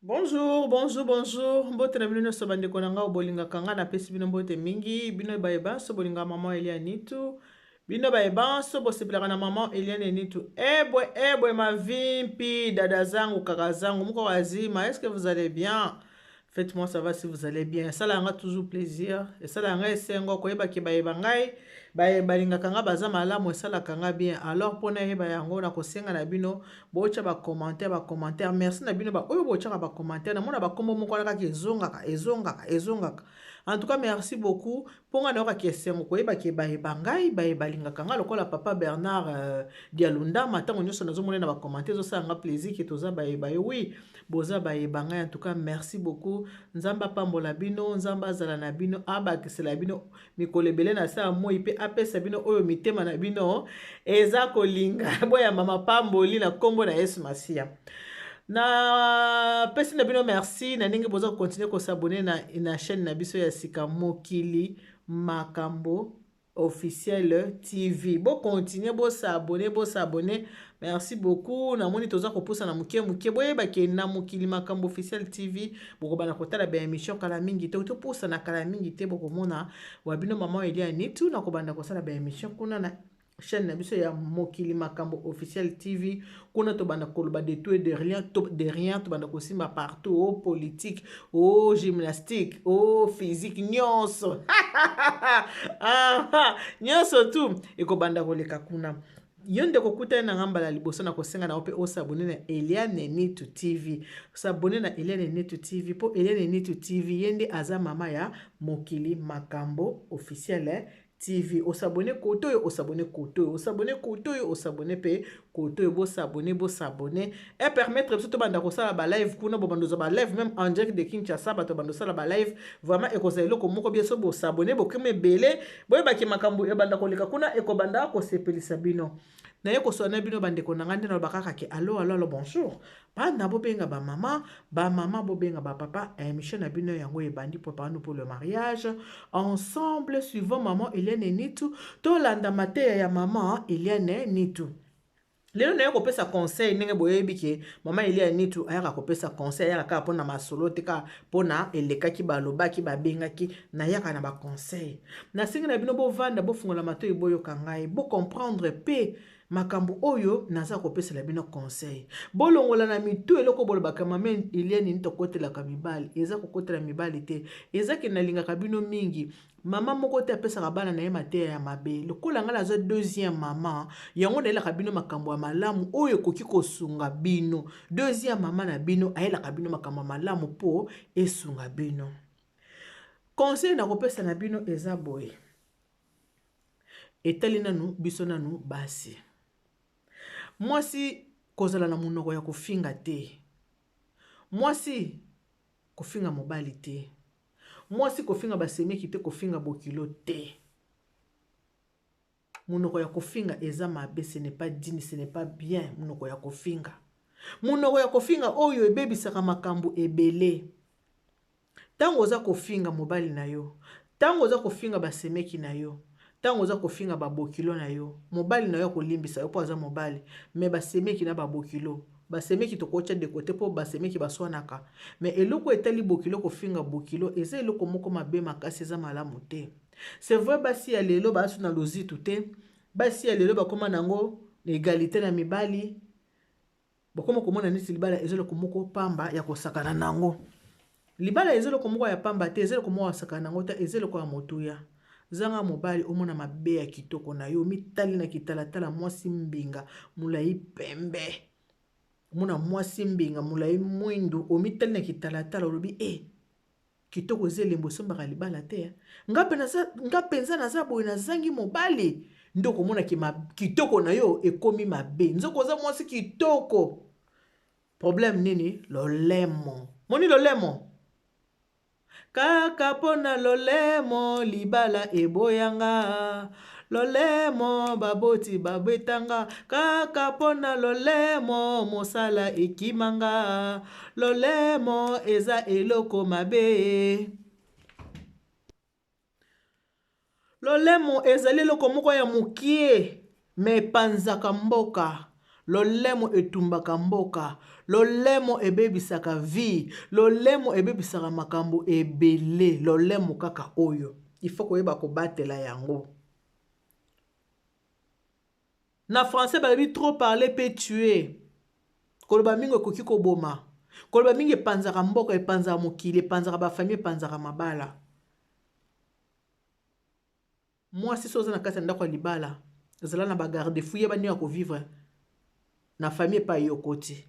Bonjour, bonjour, bonjour. Mbote na bino nyonso bandeko na ngai bolingaka ngai, napesi bino mbote mingi. Bino baye banso bolingaka mama Eliane Nitu. Bino baye banso bosepelaka na mama Eliane Nitu. Ebwe ebwe mavimpi dada zangu kaka zangu muko wazima. Est-ce que vous allez bien? Faites-moi savoir si vous allez bien. Esala nga toujours plaisir. Esala nga esengo koyeba ke bayeba ngai, baye balingaka nga baza malamu, esalaka nga bien. Alors mpona yeba yango na kosenga na bino botya ba commentaire, ba commentaire. Merci na bino ba oyo botyaka ba commentaire. Namona bakombo moko wana kaka ezongaka, ezongaka, ezongaka. En tout cas merci beaucoup. Mpo nga nayokaki esengo koyeba ke bayeba ngai, baye balingaka nga lokola papa Bernard Dialundama. Ntango nyonso nazomona na ba commentaire ezosala nga plaisir ke toza bayeba ye. Oui, boza bayeba ngai. En tout cas merci beaucoup. Nzambe apambola bino, Nzambe azala na bino, abakisela bino mikolo ebele na se ya moi, mpe apesa bino oyo mitema na bino eza kolinga. Boyamba mapamboli na nkombo na Yesu Masiya. Napesi na bino merci na ndenge boza kocontinuer kos'abonner na chaîne na biso ya sika, Mokili Makambo Officiel TV. Bocontinuer bos'abonner, bos'abonner. Merci beaucoup. Namoni toza kopusana moke moke. Boyebake na Mokili Makambo Officiel TV bokobanda kotala baémission kala mingi te. Topusana kala mingi te, bokomona wa bino mama Eliane Nitu na kobanda kosala baémission kuna na chaîne na biso ya Mokili Makambo Officiel TV. Kuna tobanda koloba de tout et de rien, to, de rien. Tobanda kosimba partout, o politique, o gymnastique, o physique, nyonso nyonso tu ekobanda koleka kuna. Yo ndeko okutani na nga mbala liboso, na kosenga na yo mpe os'abonner na Eliane Nitu TV. S'abonner na Eliane Nitu TV, mpo Eliane Nitu TV ye nde aza mama ya Mokili Makambo Officiel TV. Os'abonner kote oyo, os'abonner kote oyo, os'abonner kote oyo, os'abonner mpe kote oyo. Bos'abonner, bos'abonner, e permettre biso tobanda kosala balive kuna. Bobanda ozwa balive même en direct de Kinshasa. Bato banda osala balive, vraiment ekozala eloko moko bien. So bos'abonner, bokoma ebele, boyebaki makambo ebanda koleka kuna ekobanda kosepelisa bino. Naye koswana na bino bandeko na ngai nde naloba kaka ke allo, allo, allo, bonjour bana, bobenga bamama, bamama bobenga bapapa. Émission na bino yango ebandi, Préparons pour le mariage ensemble, suivant maman Eliane Nitu. Tolanda mateya ya mama Eliane Nitu. Lelo naye kopesa conseil. Ndenge boyebi ke mama Eliane Nitu ayaka kopesa conseil, ayaka kaka mpona masolo te, kaka mpona elekaki, balobaki, babengaki, nayaka na baconseil. Nasengi na bino bovanda, bofungola matoi, boyoka ngai, bocomprendre mpe makambo oyo naza kopesela bino conseil. Bolongola na mitu eloko bolobaka mama Eliane nini tokotelaka mibali. Eza kokotela mibali te, eza ke nalingaka bino mingi. Mama moko te apesaka bana na ye mateya ya mabe. Lokola ngai naza deuxième mama, yango nayelaka bino makambo ya malamu oyo ekoki kosunga bino. Deuxième mama na bino ayelaka bino makambo ya malamu mpo esunga bino. Conseil nakopesa na bino eza boye, etali nanu biso nanu basi. Mwasi kozala na monoko ya kofinga te, mwasi kofinga mobali te, mwasi kofinga basemeki te, kofinga bokilo te. Monoko ya kofinga eza mabe, ce n'est pas digne, ce n'est pas bien. Monoko ya kofinga, monoko ya kofinga oyo ebebisaka makambo ebele. Ntango oza kofinga mobali na yo, ntango oza kofinga basemeki na yo, ntango oza kofinga babokilo na yo, mobali na yo akolimbisa yo mpo aza mobali. Mais basemeki na babokilo, basemeki tokotya de côté mpo basemeki baswanaka. Mais eloko etali bokilo, kofinga bokilo eza eloko moko mabe makasi, eza malamu te. C'est vrai, basi ya lelo basu na lozitu te. Basi ya lelo bakóma nango na égalité na mibali, bakóma komona neti libala eza eloko moko pamba ya kosakana nango. Libala eza eloko moko ya pamba te, eza eloko moko ya kosakana nango te, eza eloko ya motuya. Zanga mobali, omona mabe ya kitoko na yo, mitali na kitalatala, mwasi mbinga molai pembe, omona mwasi mbinga molai mwindu, omitali na kitalatala, olobi: "E kitoko eza elembo esombaka libala te. Nga mpenza naza boye, nazangi mobali." Nde okomonaki kitoko na yo ekomi mabe, nzoko oza mwasi kitoko. Problème nini? Lolemo. Moni lolemo kaka mpo na lolemo, libala eboyanga. Lolemo, baboti babetanga kaka mpo na lolemo, mosala ekimanga. Lolemo eza eloko mabe. Lolemo ezali eloko moko ya mokie, mais epanzaka mboka. Lolemo etumbaka mboka, lolemo ebebisaka vie, lolemo ebebisaka makambo ebele, lolemo kaka oyo. Il faut koyeba kobatela yango. Na français balobi trop parler peut tuer. Koloba mingi ekoki koboma. Koloba mingi epanzaka mboka, epanzaka mokili, epanzaka ba famille, epanzaka mabala. Mwasi soki oza na kati ya ndako ya libala, zala na ba garde fou, yeba ndenge ya kovivre na famille epai yo okoti.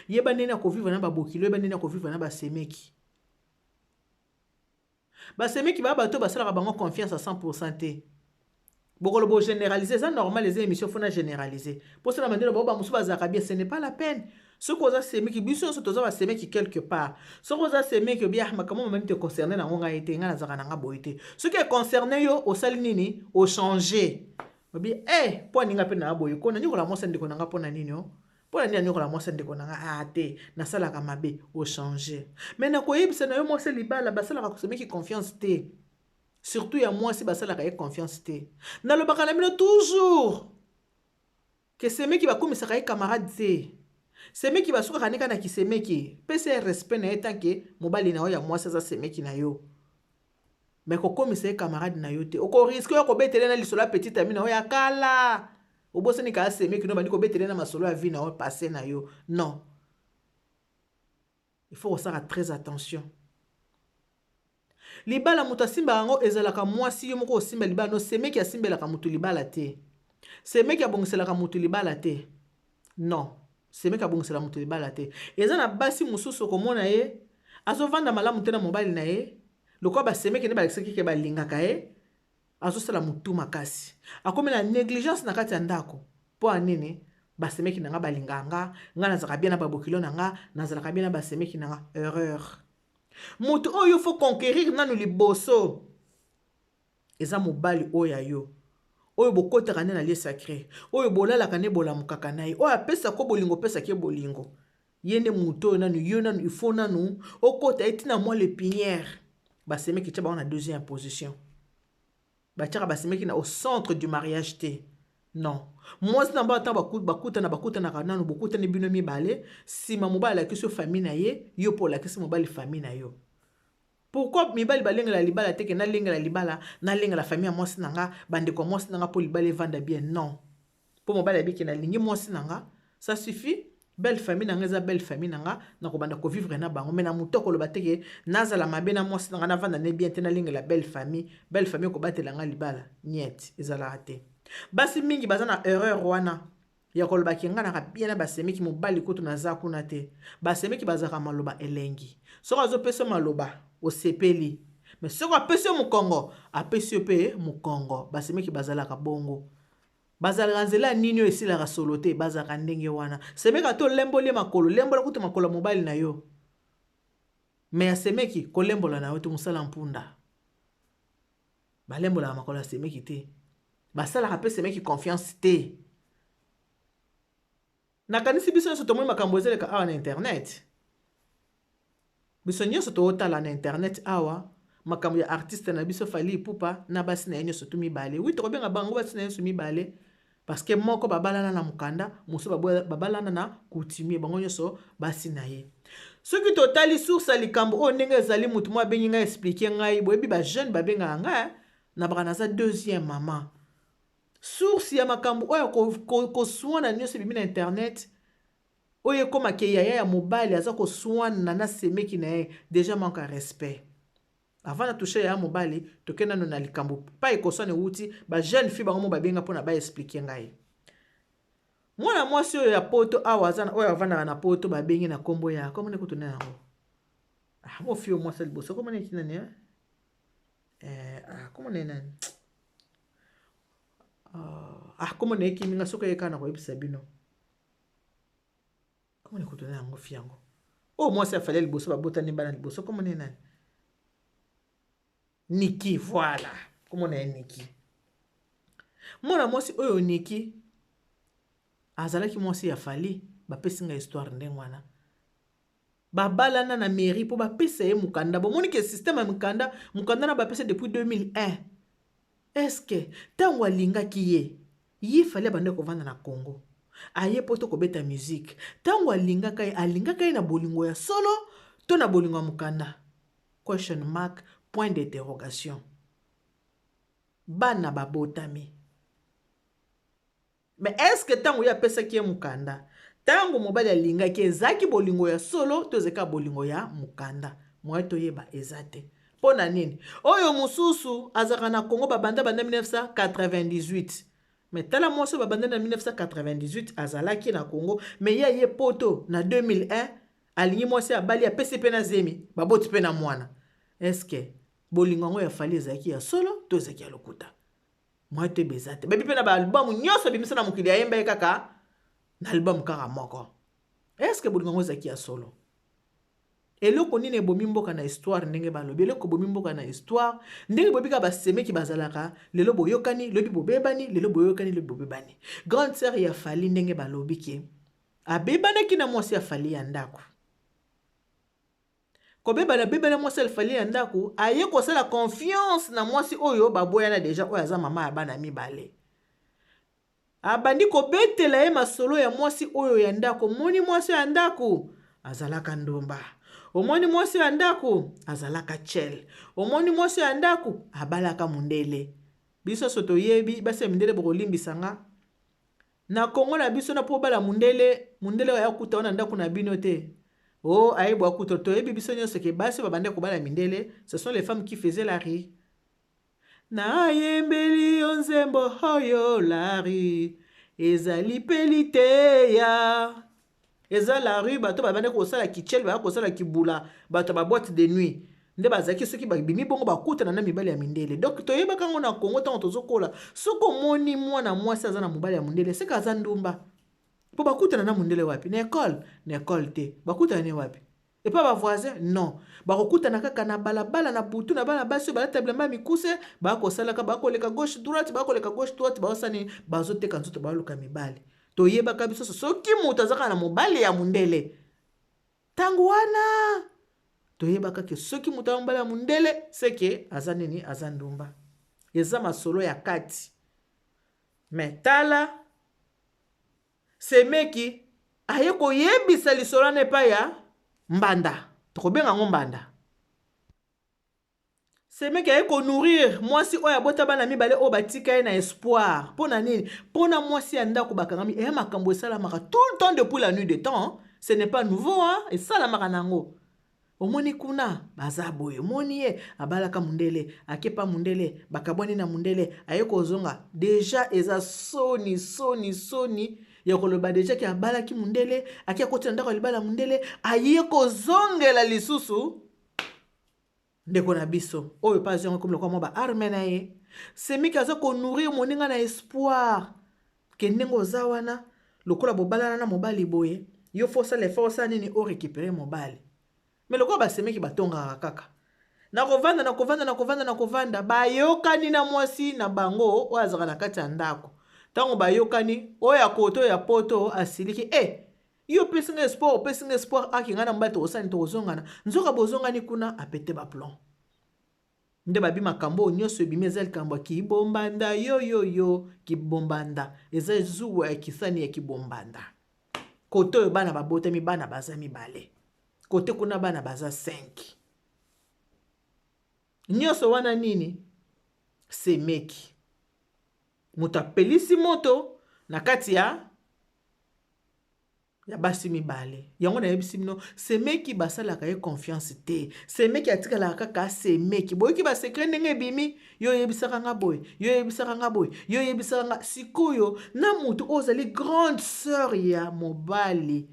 Yeba ndenge ya kovivre na babokilo, yeba ndenge ya kovivre na basemeki. Basemeki baa bato basalaka bango confiance à 100% te. Bokolo bo généraliser, eza normal, eza émission faut na généraliser. Posa na bandelo bao bamosusu bazalaka bien, ce n'est pas la peine. Soki oza semeki, biso nyonso toza basemeki quelque part. Soki oza semeki, obi ah makambo mamani te concerne nango ngai te, ngai nazalaka na nga boye te. Soki econcerne yo, osali nini? Ochange. Obi eh mpo aninga mpe na boye ko nanyokola mwasi ya ndeko na nga mpo na nini o? Mpo na nini nanyokola mwasi ya ndeko na nga? Ah te, nasalaka mabe, ochange. Mais nakoyebisa na yo mwasi ya libala basalaka semeki confiance te. Surtout ya mwasi basalaka ye confiance te. Nalobaka na bino toujours ke semeki bakomisaka ye camarade te. Semeki basukaka ndeka na kisemeki. Pesa ye respect na ye tant que mobali na yo ya mwasi aza semeki na yo. Mais kokomisa ye camarade na yo te. Okoriske oyo kobetele na lisolo ya petit ami na yo ya kala. Obosani ka semeki no bandi kobetele na masolo ya vie na yo passé na yo. Non. Il faut kosala très attention. Libala moto asimbaka yango ezalaka mwasi yo moko osimba libala no semeki asimbelaka moto libala te. Semeki abongiselaka moto libala te. Non, semeki abongisela moto libala te. Eza na basi mosusu okomona ye azovanda malamu te na mobali na ye, lokola basemeki nde balakisaki ke balingaka ye, azosala motu makasi. Akomi na négligence na kati ya ndako. Mpo ya nini? Basemeki na nga balingaka nga, nga nazalaka bien na babokilo na nga, nazalaka bien na basemeki na nga. Erreur. Moto oyo faut conquérir nanu liboso eza mobali oyo ya yo, oyo bokotaka nde na lieu sacré, oyo bolalaka nde bolamukaka na ye, oyo apesaka bolingo, opesaki ye bolingo. Ye nde moto oyo nanu yo nanu il faut nanu okota ye tina mwa l'épinière. Basemeki tia bango na deuxième position. Batiaka basemeki na au centre du mariage te. Non. Mwasi na mobali ntango bakutana, bakutanaka nanu, bokutani bino mibale, nsima mobali alakisi yo famille na ye, yo mpo olakisi mobali famille na yo. Pourquoi mibali balengela libala te ke nalengela libala, nalengela famille ya mwasi na nga, bandeko ya mwasi na nga mpo libala evanda bien? Non. Mpo mobali ayebi ke nalingi mwasi na nga, ça suffit. Belle famille na nga eza belle famille na nga, nakobanda kovivre na bango. Mais na moto akoloba te ke nazala mabe na mwasi na nga, navanda ne bien te, nalingela belle famille. Belle famille ekobatela nga libala. Niet, ezalaka te. Basi mingi baza na erreur wana ya koloba ke nga naka bien na basemeki, mobali kutu naza kuna te. Basemeki bazalaka maloba elengi. Soki azopesa maloba, osepeli. Mais soki apesi yo mokongo, apesi yo pe mokongo. Basemeki bazalaka bongo. Bazalaka nzela nini oyo esilaka solo te, bazalaka ndenge wana. Semeki ata olemboli ye makolo, lembola kutu makolo ya mobali na yo. Mais ya semeki, kolembola na yo te, mosala mpunda. Balembolaka makolo ya semeki te. Basalaka pe semeki confiance te. Nakanisi biso nyonso tomoni makambo ezeleka awa na internet. Biso nyonso tootala na internet awa makambo ya artiste na biso Fally Ipupa na basi na ye nyonso tu mibale. Oui, tokobenga bango basi na ye nyonso mibale parce que moko babalana na mokanda, mosusu babalana na coutumier, bango nyonso basi na ye. Soki totali source ya likambo oyo ndenge ezali, motu moko abengi ngai expliquer ngai, boyebi ba jeune babengaka ngai na baka naza deuxième mama. Source ya makambo oyo koswana nyonso ebimi na internet, oyo ekoma ke yaya ya mobali aza koswana na semeki na ye, déjà manque ya respect. Avant na toucher yaya mobali, toke nano na likambo pa ekoswana ewuti, ba jeune fille bango mo babenga mpona ba expliquer ngai. Mwana mwasi oyo ya poto awa aza oyo avandaka na poto, babengi na kombo ya kombo ne kutu na yango. Ah, mo fille mwasi ya liboso kombo ne nani? Ah, kombo ne nani? Ah, kombo ne ekimi nga, soki eyeka na koyebisa bino. Kombo ne kutu na yango fi yango. Oyo mwasi afali liboso, babotani bana liboso, kombo ne nani? Niki, voilà. Kombo na ye Niki. Mwana mwasi oyo Niki azalaki mwasi ya Fally, bapesi nga histoire ndenge wana. Babalana na mairie po bapesa ye mokanda. Bomoni ke système ya mokanda, mokanda na bapesa depuis 2001. Est-ce que tango alingaki ye, ye Fally abandaki kovanda na Congo. Aye poto kobeta musique. Ntango alingaka ye, alingaka ye na bolingo ya solo to na bolingo ya mokanda? Question mark, point d'interrogation. Bana babotami. Mais est-ce que ntango ye apesaki ye mokanda, ntango mobali alingaki, ezalaki bolingo ya solo to ezalaki bolingo ya mokanda? Moye toyeba eza te. Mpo na nini? Oyo mosusu azalaka na Congo, babanda banda 1998. Mais tala, mwasi oyo babanda na 1998 azalaki na Congo, mais ye aye poto na 2001, alingi mwasi, abali, apesi mpe na zemi, baboti mpe na mwana. Est-ce bolingo yango ya Fally ezalaki ya solo to ezalaki ya lokuta? Mwa toyeba eza te. Babi mpe na baalbum nyonso ebimisa na mokili, ayemba ye kaka na album kaka moko. Est-ce bolingo yango ezalaki ya solo? Eloko nini ebomi mboka na histoire? Ndenge balobi, eloko ebomi mboka na histoire, ndenge boyebi kaka, basemeki bazalaka lelo boyokani, lobi bobebani, lelo boyokani, lobi bobebani. Grande sœur ya Fally, ndenge balobi ke abebanaki na mwasi ya Fally ya ndako. Kobebana bebana mwasi ya Fally ya ndako, aye kosala confiance na mwasi oyo baboyana déjà, oyo aza mama ya bana mibale. Abandi kobetela ye masolo ya mwasi oyo ya ndako. Omoni, mwasi ya ndako azalaka ndumba. Omoni, mwasi ya ndako azalaka chel. Omoni, mwasi ya ndako abalaka mondele. Biso nyonso toyebi basi ya mindele. Bokolimbisa nga, na Kongo na biso, na mpo obala mondele, mondele oyo akuta wana ndako na bino te. O ayebi akuta. Toyebi biso nyonso ke basi oyo babandi kobala mindele, ce sont les femmes qui faisaient la rue. Nayembeli yo nzembo oyo, la rue ezali mpe liteya. Eza la rue, bato babandi kosala kichele, baya kosala kibula, bato ya baboîte de nuit nde bazalaki. Soki babimi bongo, bakutana na mibali ya mindele. Donc toyebaka yango na Kongo ntango tozokola, soki omoni mwana mwasi aza na mobali ya mondele, seke aza ndumba. Mpo bakutana na mondele wapi? Na ekole? Na ekole te. Bakutana ne wapi? Epa bavoisin? Non, bakokutana kaka na balabala na butu, na bana basi oyo balata bilamba ya mikuse, bakosalaka, bakoleka gauche droite, bakoleka gauche droite, baosala nini? Bazoteka nzoto, baluka mibali. Toyebaka biso, soki moto aza kaka na mobali ya mondele, ntango wana toyebaka ke soki moto aza mobali ya mondele, seke aza nini? Aza ndumba. Eza masolo ya kati. Mais tala, semeki aye koyebisa lisolo wana epai ya mbanda, tokobenga yango mbanda. Semeki aye konourrir mwasi oyo abota bana mibale oyo batika ye na espoir. Mpo na nini? Mpo na mwasi ya ndako bakangami. Eya makambo esalamaka tout le temps depuis la nuit de temps, ce n'est pas nouveau, hein? Esalamaka nango. Omoni kuna baza boye, omoni ye abalaka mundele, akepa mundele, bakabwani na mundele, aye kozonga. Déjà eza soni, soni, soni ya koloba déjà ke abalaki mundele, ake akoti na ndako ya libala mundele, aye kozongela lisusu ndeko na biso oyo mpe azwi yango komi lokola mwa baarme na ye. Semiki aza konourrir moninga na espoir ke ndenge oza wana, lokola bobalana na mobali boye, yo faut osala effort, osala nini, orécupérer mobali. Mais lokola basemeki batongaka kaka na kovanda, na kovanda, na kovanda, na kovanda, bayokani na mwasi na bango oyo azalaka na kati ya ndako. Ntango bayokani, oyo ya koto, oyo ya poto asiliki: "E, yo opesi nga espoir, opesi nga espoir, aki ngai na mobali tokosani, tokozongana." Nzoka bozongani kuna, apete baplomb nde babi. Makambo oyo nyonso ebimi eza likambo ya kibombanda. Yoyoyo, kibombanda eza zuwa ya kisani ya kibombanda. Kote oyo bana babotami, bana baza mibale, kote kuna bana baza 5. Nyonso wana nini? Semeki moto apelisi moto na kati ya basi mibale. Yango nayebisi bino, semeki basalaka ye confiance te. Semeki atikalaka kaka semeki. Boyoki basecret ndenge ebimi. Yo oyebisaka nga boye, yo oyebisaka nga boye, yo oyebisaka nga. Sikoyo na motu oyo ozali grande sœur ya mobali,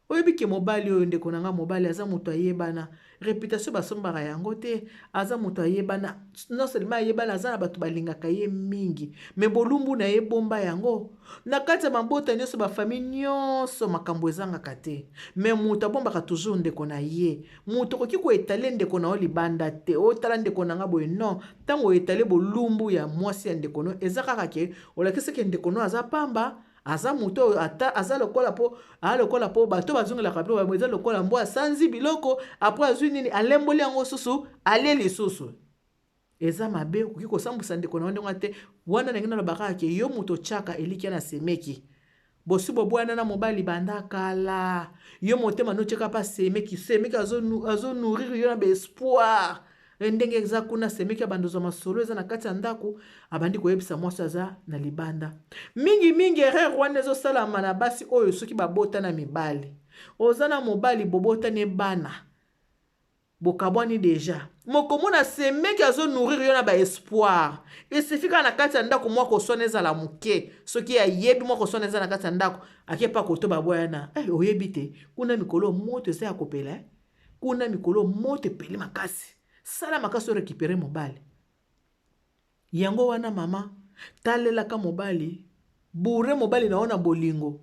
oyebi ke mobali oyo, ndeko na nga, mobali aza moto ayebana, réputation basombaka yango te. Aza moto ayebana, non seulement ayebana, aza na bato balingaka ye mingi, mais bolumbu na ye bomba yango na kati ya mabota nyonso, bafamille nyonso, makambo ezangaka te. Mais moto abombaka toujours ndeko na ye. Moto okoki koétaler ndeko na yo libanda te. Otala ndeko na nga boye, non. Ntango oétaler bolumbu ya mwasi ya ndeko no, eza kaka ke olakisaki ndeko no aza pamba, aza moto oyo ata aza lokola mpo aa lokola mpo bato bazongelaka biloko. Eza lokola mbwa asanzi biloko, après azwi nini, alemboli yango susu, alie lisusu. Eza mabe. Okoki kosambwisa ndeko na yo ndenge te. Wana ndenge nalobaka ke yo moto otyaka elikya na semeki. Bosi boboyana na mobali banda kala. Yo motema no tiaka pa semeki, semeki azo azo nourrir yo na ba espoir. E ndenge eza kuna semeki abanda ozwa masolo eza na kati ya ndako, abandi koyebisa mwasi aza na libanda. Mingi mingi erreur wana ezosalama na basi oyo soki babota na mibali. Oza na mobali bobotani bana. Bokabwani deja. Mokomona semeki azo nourrir yo na ba espoir. Il suffit kaka na kati ya ndako mwa koswana ezala moke. Soki ayebi mwa koswana eza na kati ya ndako, ake pa koto baboyana. Eh, oyebi te. Kuna mikolo moto eza ya kopela. Eh? Kuna mikolo moto epeli makasi. Sala makasi o récupérer mobali. Yango wana mama, talelaka mobali, bourre mobali na yo na bolingo.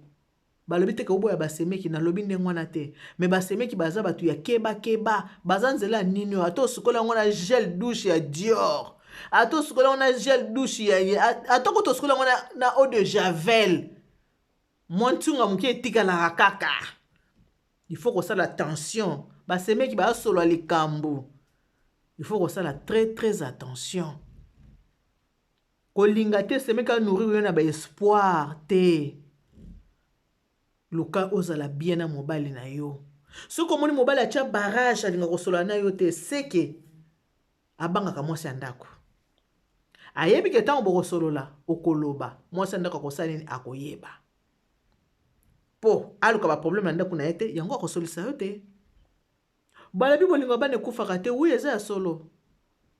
Balobi te ke oboya basemeki, nalobi ndenge wana te. Mais basemeki baza bato ya keba keba, baza nzela ya nini oyo, ata osukola yango na gel douche ya Dior, ata osukola yango na gel douche ya, ata kutu osukola yango na eau de javel, mwa ntunga moke etikalaka kaka. Il faut kosala attention, basemeki basolola likambo, il faut kosala très très attention. Kolinga te semeki a nourrir yo na ba espoir te. Luka ozala bien na mobali na yo. Soki omoni mobali atia barrage alinga kosolola na yo te, seke abangaka mwasi ya ndako. Ayebi ke ntango bokosolola okoloba, mwasi ya ndako akosala nini? Akoyeba. Po aluka ba problème na ndako na ye te, yango akosolisa yo te. Balobi bolingo ya bana ekufaka te, oui eza ya solo.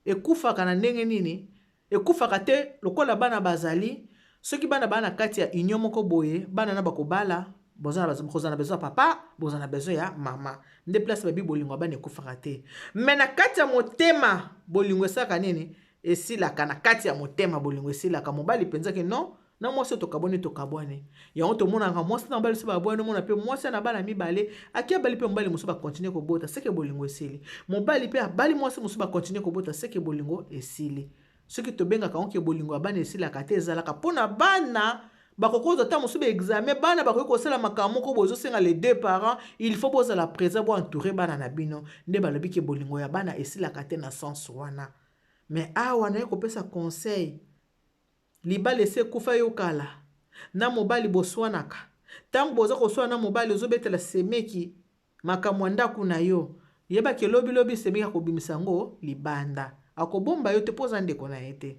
Ekufaka na ndenge nini? Ekufaka te lokola bana bazali, soki bana baa na kati ya union moko boye, bana na bakobala, boza na besoin ya papa, boza na besoin ya mama. Nde place babi bolingo ya bana ekufaka te. Mais na kati ya motema bolingo esalaka nini? Esilaka na kati ya motema bolingo esilaka. Mobali penza ke non, na mwasi oyo tokabwani tokabwani. Yango tomonaka mwasi na mobali so babwani, omona mpe mwasi na bana mibale aki abali mpe mobali mosusu bakontinue kobota, seke bolingo esili. Mobali mpe abali mwasi mosusu bakontinue kobota, seke bolingo esili. Soki tobengaka yango ke bolingo ya bana esilaka te, ezalaka mpo na bana bakoki kozwa ntango mosusu baexamen, bana bakoki kosala makambo moko boye ezosenga les deux parents, il faut bozala présent, boentoure bana na bino. Nde balobi ke bolingo ya bana esilaka te na sens wana. Mais awa naye kopesa conseil, libala esi ekufa yo kala na mobali boswanaka, ntango boza koswana na mobali ozobetela semeki makambo ya ndako na yo, yeba ke lobi lobi semeki akobimisa yango libanda, akobomba yo te mpo oza ndeko na ye te,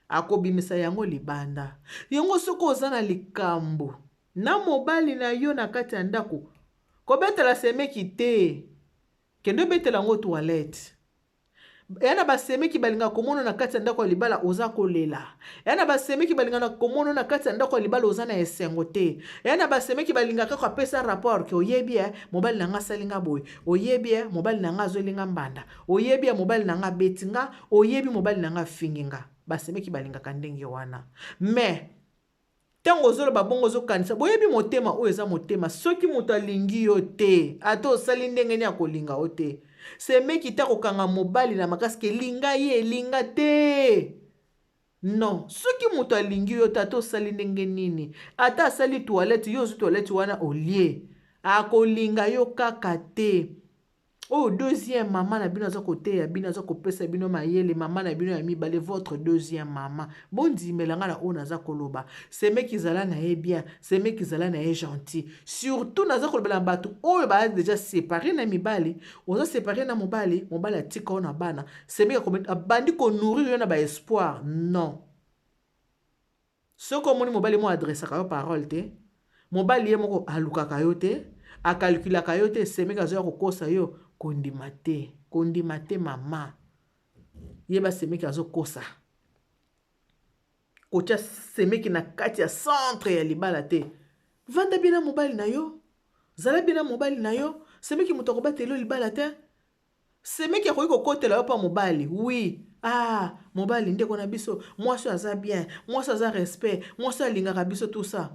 akobimisa yango libanda. Yango soki oza na likambo na mobali na yo na kati ya ndako, kobetela semeki te, kende obetela yango toilette. Eya na basemeki balingaka komona na kati ya ndako ya libala oza kolela. Eya na basemeki balingaka komona na kati ya ndako ya libala oza na esengo te. Eya na basemeki balingaka kaka apesa rapport ke oyebi eh, mobali na nga asali nga boye, oyebi eh, mobali na nga azweli nga mbanda, oyebi eh, mobali na nga abeti nga, oyebi mobali na nga afingi nga. Basemeki balingaka ndenge wana. Mais ntango ozoloba bongo ozokanisa, boyebi motema oyo eza motema, soki moto alingi yo te, ata osali ndenge nini akolinga yo te. Semeki te akokanga mobali na makasi ke linga ye, linga te. Non, soki moto alingi yo te, ata osali ndenge nini, ata asali toilette, yo ozwi toilette wana olie, akolinga yo kaka te. Oyo deuxième mama na bino aza koteya bino, aza kopesa bino mayele, mama na bino ya mibale, votre deuxième mama. Bondimela nga na oyo naza koloba. Semeki zala na ye bien, semeki zala na ye gentil. Surtout naza kolobela na bato oyo ba déjà séparé na mibali, oza séparé na mobali, mobali atika yo na bana, semeki abandi ko nourrir yo na ba espoir. Non. Soki omoni mobali moko adressaka yo parole te, mobali ye moko alukaka yo te, akalkulaka yo te, semeki azoya kokosa yo, kondima te, kondima te mama. Yeba semeki azokosa. Kotia semeki na kati ya centre ya libala te. Vanda bien na mobali na yo, zala bien na mobali na yo, semeki moto akobatela yo libala te. Semeki akoki kokotela yo pa mobali, oui. Ah, mobali ndeko na biso, mwasi oyo aza bien, mwasi aza respect, mwasi oyo alingaka biso, tout ça.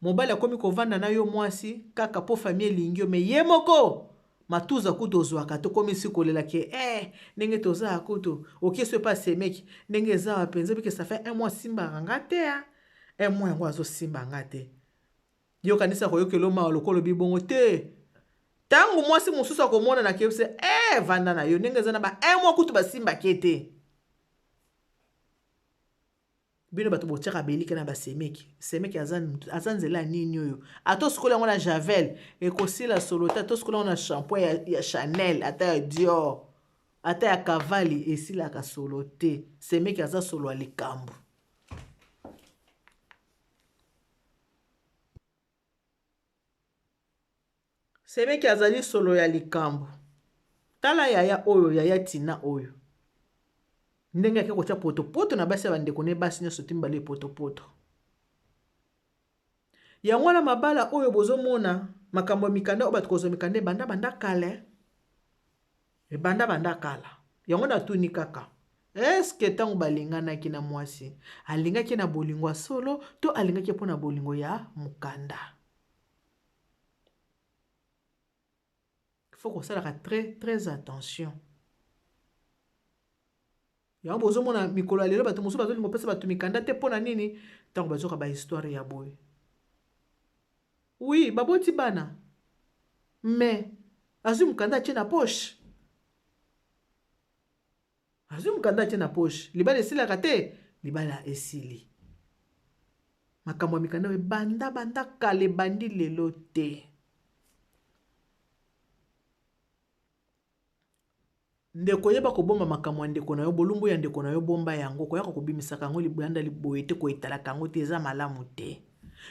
Mobali akomi kovanda na yo mwasi kaka po famille elingi yo, mais ye moko matuza kutu ozwaka tokomi si kolela ke ndenge toza kutu okeso epa semeki ndenge eza wa penza bike ça fait un mois simbaka nga te, hein. Un mois yango azosimba nga te. Yo kanisa koyokela mawa lokola olobi bongo te. Tango mwasi mosusu akomona na kebse, vanda na yo ndenge eza na ba un mois kutu basimbaki te. Bino bato botiaka belike na basemeki. Semeki aza, aza nzela ya nini oyo? Ata osukoli yango na javel ekosila solo te, ata osukoli yango na shampoing ya Chanel, ata ya Dior, ata ya Cavalli, esilaka solo te. Semeki aza solo ya likambo. Semeki azali solo ya likambo. Tala yaya oyo, yaya Tina oyo. Ndenge ake kotia potopoto na basi ya bandeko ne basi nyonso ti mibale potopoto. Yango wana mabala oyo bozomona makambo ya mikanda oyo bato kozwa mikanda ebanda banda kala. Ebanda banda kala. Yango natuni kaka. Eske ntango balinganaki na mwasi, alingaki na bolingo ya solo to alingaki mpo na bolingo ya mokanda? Faut kosalaka très très attention. Yango bozomona mikolo ya lelo bato mosusu bazolinga kopesa bato mikanda te mpo na nini? Ntango bazoka ba histoire ya boye. Oui, baboti bana. Mais azwi mokanda atie na poche. Azwi mokanda atie na poche. Libala esilaka te, libala esili. Makambo ya mikanda oyo ebanda banda kala, ebandi lelo te. Ndeko, yeba kobomba makambo ya ndeko na yo, bolumbu ya ndeko na yo, bomba yango, koyaka kobimisaka yango libanda boye te, koetalaka yango te, eza malamu te.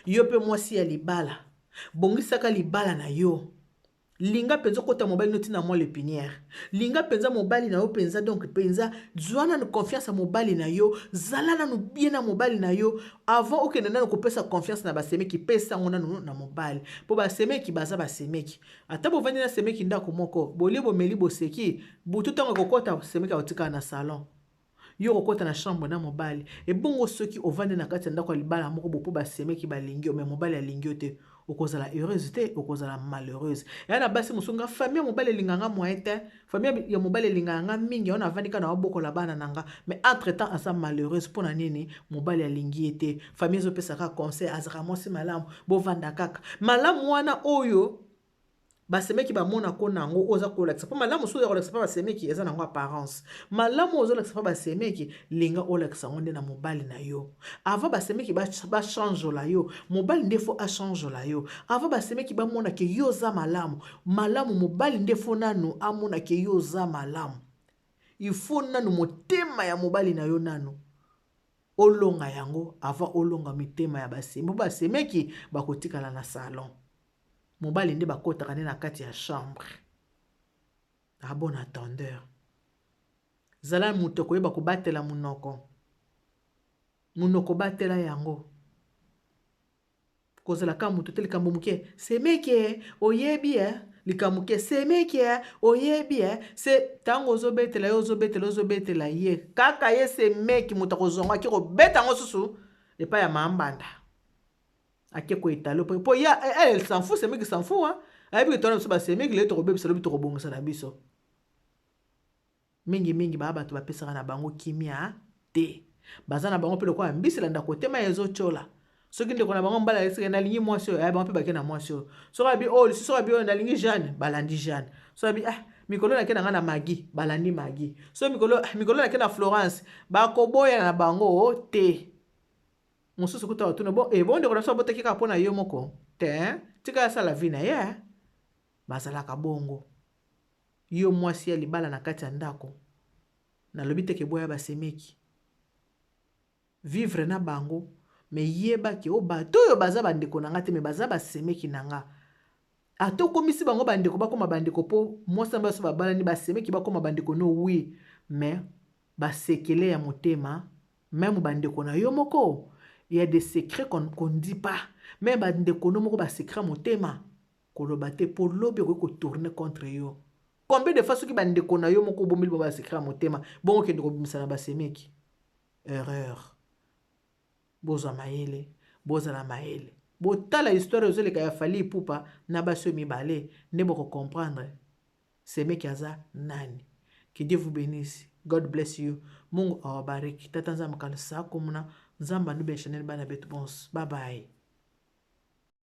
Yo mpe mwasi ya libala, bongisaka libala na yo. Linga mpenza okota mobali no ntina mwa lepinière. Linga mpenza mobali na yo mpenza, donc mpenza zwa nanu confiance ya mobali na yo, zala nanu bien na mobali na yo avant okende nanu kopesa confiance na basemeki. Pesa yango nanu na mobali, mpo basemeki baza basemeki. Ata bovandi na semeki ndako moko, bolie bomeli boseki, butu ntango ekokota semeki akotikala na salon, yo okokota na chambre na mobali. Ebongo soki ovandi na kati ya ndako ya libala moko bo mpo basemeki balingi yo, mais mobali alingi yo te, okozala heureuse te, okozala malheureuse. Eya na basi mosusu, nga famille ya mobali elingaka nga moyen te, famille ya mobali elingaka nga mingi, yango navandi kaka na babokola bana na nga, mais entre temps aza malheureuse. Mpo na nini? Mobali alingi ye te. Famille ezopesa kaka conseil, azalaka mwasi malamu, bovanda kaka malamu wana oyo basemeki bamona ko nango oyo oza kolakisa. Mpo malamu soki oza kolakisa mpa basemeki, eza nango apparence. Malamu oyo ozolakisa mpa basemeki, linga olakisa yango nde na mobali na yo. Avant basemeki bachangeola yo, mobali nde faut achangeola yo. Avant basemeki bamona ke yo oza malamu malamu, mobali nde faut nanu amona ke yo oza malamu. Il faut nanu motema ya mobali na yo nanu olonga yango avant olonga mitema ya basemeki. Mpo basemeki bakotikala na salon, mobali nde bakotaka nde na kati ya chambre. A bon entendeur, zala moto koyeba kobatela monoko. Monoko batela yango, kozala kaka moto te. Likambo moke, semeki oyebi e, likambo moke, semeki oyebi e. Se ntango ozobetela ye, ozobetela, ozobetela ye kaka ye semeki, moto akozonga ake kobeta yango susu epai ya mambanda, ake koetalo mpo ya elle s'en fout. Semeki s'en fout, hein? Ayebi ke tona biso basemeki lelo tokobebisa, lobi tokobongisa na biso. Mingimingi baa bato bapesaka na bango kimia te, baza na bango mpe lokola mbisi elanda kotema ezotyola. Soki ndeko na bango mbala esika nalingi mwasi oyo, bango mpe bake na mwasi oyo. Soki abi oyo lisusu, soki abi oyo nalingi Jeanne, balandi Jeanne. Soki abi ah mikolo nake na ngai na Magi, balandi Magi. So mikolo, mikolo nake na Florence, bakoboya na bango te. Mosusu kuta otuna bon, e bon, ndeko na biso abotaki kaka mpo na yo moko te, tika asala vie na ye. Bazalaka bongo. Yo mwasi ya libala na kati ya ndako, nalobi te ke boya basemeki, vivre na bango, mais yeba ke o bato oyo baza bandeko na nga te, mais baza basemeki na nga. Ata okomisi bango bandeko, bakoma bandeko mpo mwasi na baso babalani, basemeki bakoma bandeko no, oui, mais basekele ya motema, même bandeko na yo moko, il y a des secrets qu'on ne dit pas. Mais bandeko no moko, basecret motema koloba te, mpo lobi okoki kotourner contre yo. Combien de fois soki bandeko na yo moko obombeli bango basecret ya motema, bongo okende kobimisa na basemeki? Erreur. Bozwa mayele, bozala mayele. Botala histoire ezoleka ya Fally Ipupa na basi oyo mibale, nde bokocomprendre semeki aza nani. Que Dieu vous bénisse. God bless you. Mungu awabariki. Tata Nzambe kalusa kumuna. Nzambe anube chanel bana betu bonso. Bye bye.